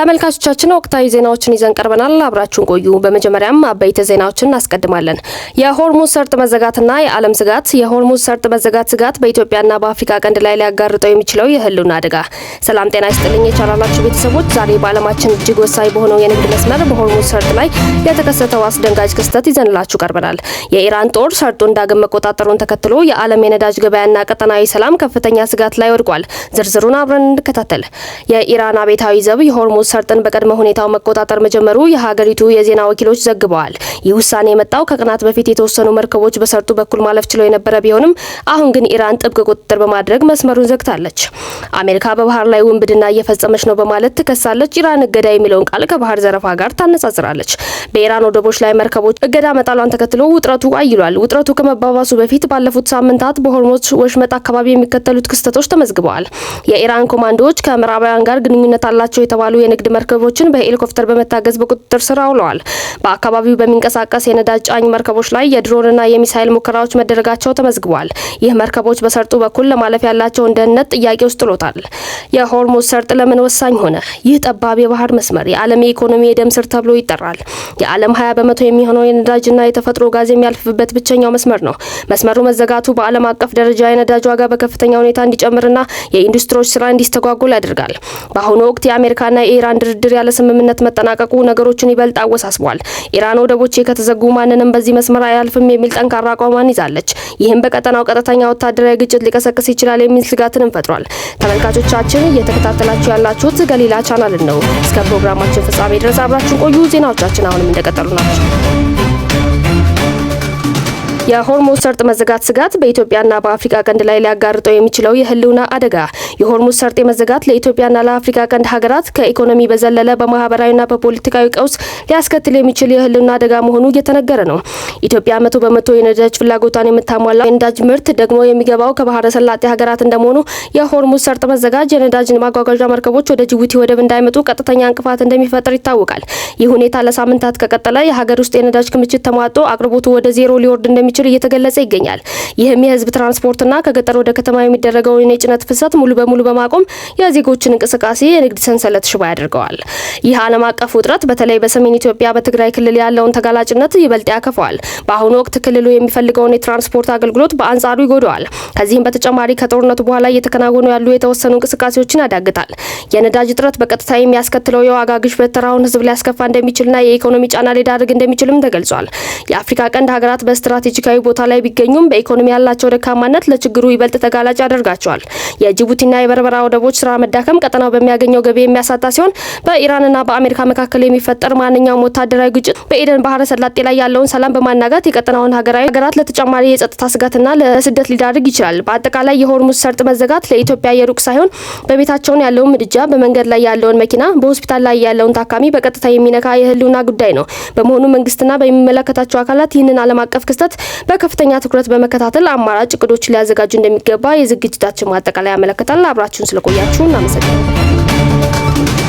ተመልካቾቻችን፣ ወቅታዊ ዜናዎችን ይዘን ቀርበናል። አብራችሁን ቆዩ። በመጀመሪያም አበይት ዜናዎችን እናስቀድማለን። የሆርሙዝ ሰርጥ መዘጋትና የዓለም ስጋት። የሆርሙዝ ሰርጥ መዘጋት ስጋት በኢትዮጵያና በአፍሪካ ቀንድ ላይ ሊያጋርጠው የሚችለው የህልውና አደጋ። ሰላም ጤና ይስጥልኝ የቻናላችሁ ቤተሰቦች፣ ዛሬ በዓለማችን እጅግ ወሳኝ በሆነው የንግድ መስመር በሆርሙዝ ሰርጥ ላይ የተከሰተው አስደንጋጭ ክስተት ይዘንላችሁ ቀርበናል። የኢራን ጦር ሰርጡን ዳግም መቆጣጠሩን ተከትሎ የዓለም የነዳጅ ገበያና ቀጠናዊ ሰላም ከፍተኛ ስጋት ላይ ወድቋል። ዝርዝሩን አብረን እንከታተል። የኢራን አብዮታዊ ዘብ የሆርሙዝ ሰርጥን በቅድመ ሁኔታው መቆጣጠር መጀመሩ የሀገሪቱ የዜና ወኪሎች ዘግበዋል። ይህ ውሳኔ የመጣው ከቀናት በፊት የተወሰኑ መርከቦች በሰርጡ በኩል ማለፍ ችለው የነበረ ቢሆንም፣ አሁን ግን ኢራን ጥብቅ ቁጥጥር በማድረግ መስመሩን ዘግታለች። አሜሪካ በባህር ላይ ውንብድና እየፈጸመች ነው በማለት ትከሳለች። ኢራን እገዳ የሚለውን ቃል ከባህር ዘረፋ ጋር ታነጻጽራለች። በኢራን ወደቦች ላይ መርከቦች እገዳ መጣሏን ተከትሎ ውጥረቱ አይሏል። ውጥረቱ ከመባባሱ በፊት ባለፉት ሳምንታት በሆርሙዝ ወሽመጥ አካባቢ የሚከተሉት ክስተቶች ተመዝግበዋል። የኢራን ኮማንዶዎች ከምዕራባውያን ጋር ግንኙነት አላቸው የተባሉ የንግድ መርከቦችን በሄሊኮፕተር በመታገዝ በቁጥጥር ስር አውለዋል። በአካባቢው በሚንቀሳቀስ የነዳጅ ጫኝ መርከቦች ላይ የድሮንና የሚሳይል ሙከራዎች መደረጋቸው ተመዝግቧል። ይህ መርከቦች በሰርጡ በኩል ለማለፍ ያላቸውን ደህንነት ጥያቄ ውስጥ ጥሎታል። የሆርሙዝ ሰርጥ ለምን ወሳኝ ሆነ? ይህ ጠባብ የባህር መስመር የዓለም የኢኮኖሚ የደም ስር ተብሎ ይጠራል። የዓለም 20% የሚሆነው የነዳጅና የተፈጥሮ ጋዝ የሚያልፍበት ብቸኛው መስመር ነው። መስመሩ መዘጋቱ በዓለም አቀፍ ደረጃ የነዳጅ ዋጋ በከፍተኛ ሁኔታ እንዲጨምርና የኢንዱስትሪዎች ስራ እንዲስተጓጎል ያደርጋል። በአሁኑ ወቅት የአሜሪካና የኢራን ድርድር ያለ ስምምነት መጠናቀቁ ነገሮችን ይበልጥ አወሳስቧል። ኢራን ወደቦቼ ከተዘጉ ማንንም በዚህ መስመር አያልፍም የሚል ጠንካራ አቋሟን ይዛለች። ይህም በቀጠናው ቀጥተኛ ወታደራዊ ግጭት ሊቀሰቅስ ይችላል የሚል ስጋትንም ፈጥሯል። ተመልካቾቻችን፣ እየተከታተላችሁ ያላችሁት ገሊላ ቻናልን ነው። እስከ ፕሮግራማችን ፍጻሜ ድረስ አብራችሁን ቆዩ። ዜናዎቻችን አሁንም እንደቀጠሉ ናቸው። የሆርሙዝ ሰርጥ መዘጋት ስጋት በኢትዮጵያና በአፍሪካ ቀንድ ላይ ሊያጋርጠው የሚችለው የህልውና አደጋ። የሆርሙዝ ሰርጥ መዘጋት ለኢትዮጵያና ለአፍሪካ ቀንድ ሀገራት ከኢኮኖሚ በዘለለ በማህበራዊና በፖለቲካዊ ቀውስ ሊያስከትል የሚችል የህልውና አደጋ መሆኑ እየተነገረ ነው። ኢትዮጵያ 100% የነዳጅ ፍላጎቷን የምታሟላ፣ የነዳጅ ምርት ደግሞ የሚገባው ከባህረ ሰላጤ ሀገራት እንደመሆኑ፣ የሆርሙዝ ሰርጥ መዘጋት የነዳጅ ማጓጓዣ መርከቦች ወደ ጅቡቲ ወደብ እንዳይመጡ ቀጥተኛ እንቅፋት እንደሚፈጥር ይታወቃል። ይህ ሁኔታ ለሳምንታት ከቀጠለ የሀገር ውስጥ የነዳጅ ክምችት ተሟጦ አቅርቦቱ ወደ ዜሮ ሊወርድ እንደሚችል እየተገለጸ ይገኛል። ይህም የህዝብ ትራንስፖርትና ከገጠር ወደ ከተማ የሚደረገውን የጭነት ፍሰት ሙሉ በሙሉ በማቆም የዜጎችን እንቅስቃሴ፣ የንግድ ሰንሰለት ሽባ ያደርገዋል። ይህ ዓለም አቀፍ ውጥረት በተለይ በሰሜን ኢትዮጵያ በትግራይ ክልል ያለውን ተጋላጭነት ይበልጥ ያከፋዋል። በአሁኑ ወቅት ክልሉ የሚፈልገውን የትራንስፖርት አገልግሎት በአንጻሩ ይጎዳዋል። ከዚህም በተጨማሪ ከጦርነቱ በኋላ እየተከናወኑ ያሉ የተወሰኑ እንቅስቃሴዎችን ያዳግታል። የነዳጅ እጥረት በቀጥታ የሚያስከትለው የዋጋ ግሽበት ተራውን ህዝብ ሊያስከፋ እንደሚችልና የኢኮኖሚ ጫና ሊዳርግ እንደሚችልም ተገልጿል። የአፍሪካ ቀንድ ሀገራት በስትራቴጂካዊ ቦታ ላይ ቢገኙም በኢኮኖሚ ያላቸው ደካማነት ለችግሩ ይበልጥ ተጋላጭ ያደርጋቸዋል። የጅቡቲና የበርበራ ወደቦች ስራ መዳከም ቀጠናው በሚያገኘው ገቢ የሚያሳጣ ሲሆን፣ በኢራንና በአሜሪካ መካከል የሚፈጠር ማንኛውም ወታደራዊ ግጭት በኤደን ባህረ ሰላጤ ላይ ያለውን ሰላም በማናጋት የቀጠናውን ሀገራዊ ሀገራት ለተጨማሪ የጸጥታ ስጋትና ለስደት ሊዳርግ ይችላል። በአጠቃላይ የሆርሙዝ ሰርጥ መዘጋት ለኢትዮጵያ የሩቅ ሳይሆን በቤታቸውን ያለውን ምድጃ፣ በመንገድ ላይ ያለውን መኪና፣ በሆስፒታል ላይ ያለውን ታካሚ በቀጥታ የሚነካ የህልውና ጉዳይ ነው። በመሆኑ መንግስትና በሚመለከታቸው አካላት ይህንን ዓለም አቀፍ ክስተት በከፍተኛ ትኩረት በመከታተል አማራጭ እቅዶችን ሊያዘጋጁ እንደሚገባ የዝግጅታችን ማጠቃለያ ያመለክታል። አብራችሁን ስለቆያችሁ እናመሰግናለን።